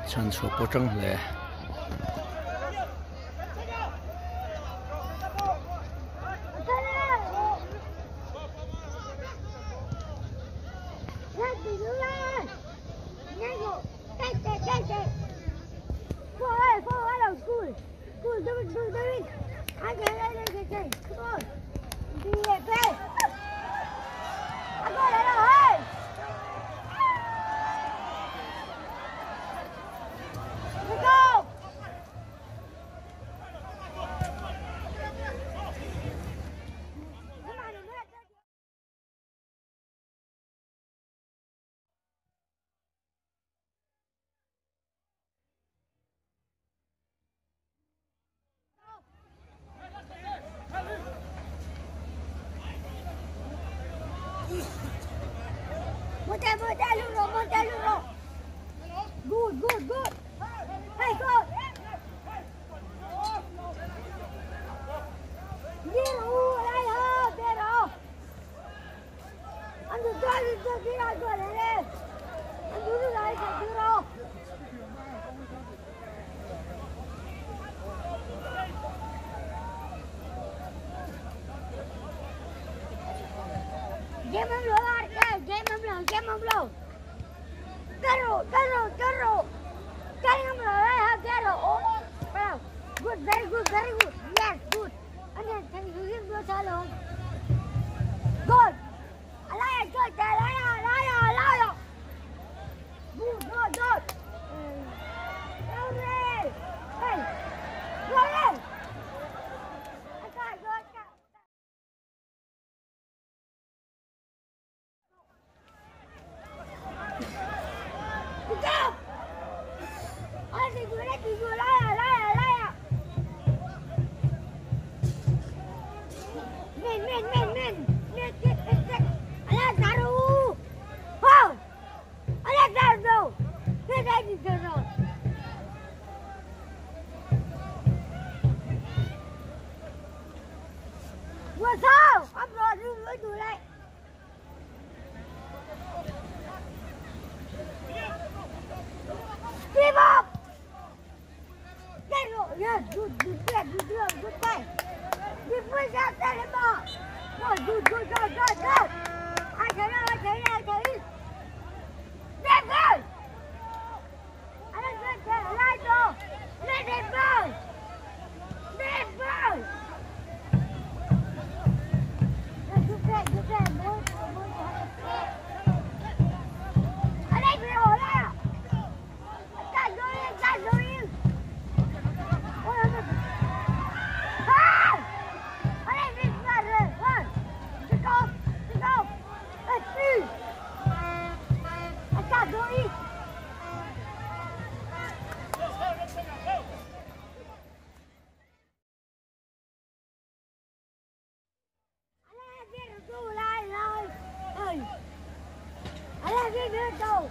Chhan chhuah pawh tang hle. Good, good, good. Hey, go. Good, very good, very good. Yes, good. And then can you give me a Good. Alaya, good. Alaya, alaya, alaya. Good, good, good. Hey, go ahead. Go! Give up! Yes, good, good, good, good, good, good play. Good play, good, good, good, good, good, good. I can, I can, I can. Let go! I don't get that. Let go! Let it go! Let it go! Good play, good play. I like it all. Go.